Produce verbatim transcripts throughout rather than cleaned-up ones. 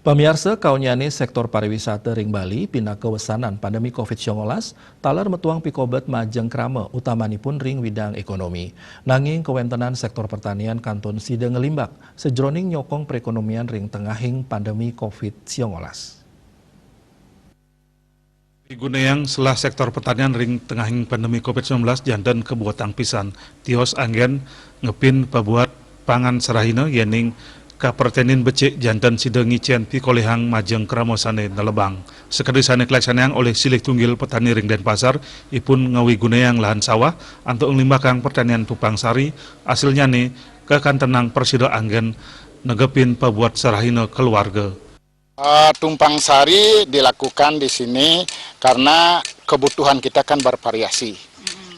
Pamiarsa, kaonnyane sektor pariwisata ring Bali pinaka wesanan pandemi covid sembilan belas taler metuang pikobet majeng krama, utamanipun ring widang ekonomi. Nanging kawentenan sektor pertanian kantun sida nglimbak sajroning nyokong perekonomian ring tengahing pandemi covid sembilan belas. Pigunayang selah sektor pertanian ring tengahing pandemi covid sembilan belas janten kabuatang pisan. Tios anggen ngepin pabuat pangan sarahina yening kapertenin becik janten sida ngicen pikolihang majeng krama sane nelebang. Sakadi sane kalaksanayang olih silih tunggil petani ring Denpasar, ipun ngawigunayang lahan sawah antuk nglimbakang pertanian tumpang sari, asilnyane kakantenang prasida anggen negepin pabuat sarahina keluarga. Eh, tumpang sari dilakukan di sini karena kebutuhan kita kan bervariasi.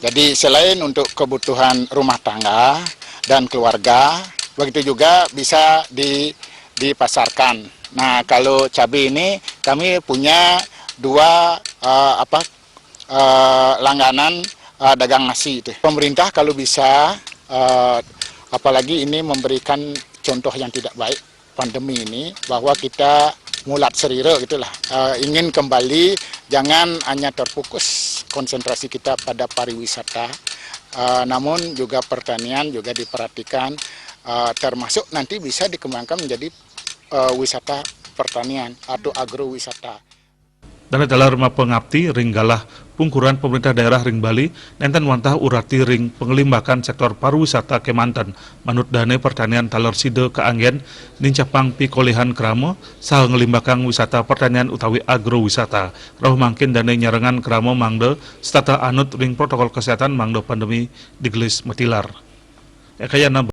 Jadi selain untuk kebutuhan rumah tangga dan keluarga, begitu juga bisa di, dipasarkan. Nah, kalau cabai ini kami punya dua, eh, apa, eh, langganan, eh, dagang nasi itu. Pemerintah kalau bisa, eh, apalagi ini memberikan contoh yang tidak baik pandemi ini, bahwa kita mulat serira gitulah. Eh, ingin kembali, jangan hanya terfokus konsentrasi kita pada pariwisata, eh, namun juga pertanian juga diperhatikan, eh, termasuk nanti bisa dikembangkan menjadi, eh, wisata pertanian atau agrowisata. Dane taler mapangapti ring galah pungkuran pemerintah daerah ring Bali nenten wantah urati ring panglimbakan sektor pariwisata kemanten. Manut dane, pertanian taler sida kaanggen nincapang pikolihan krama saha nglimbakang wisata pertanian utawi agrowisata. Rauh mangkin dane nyarengang krama mangda setata anut ring protokol kesehatan mangda pandemi digelis matilar. Ekayana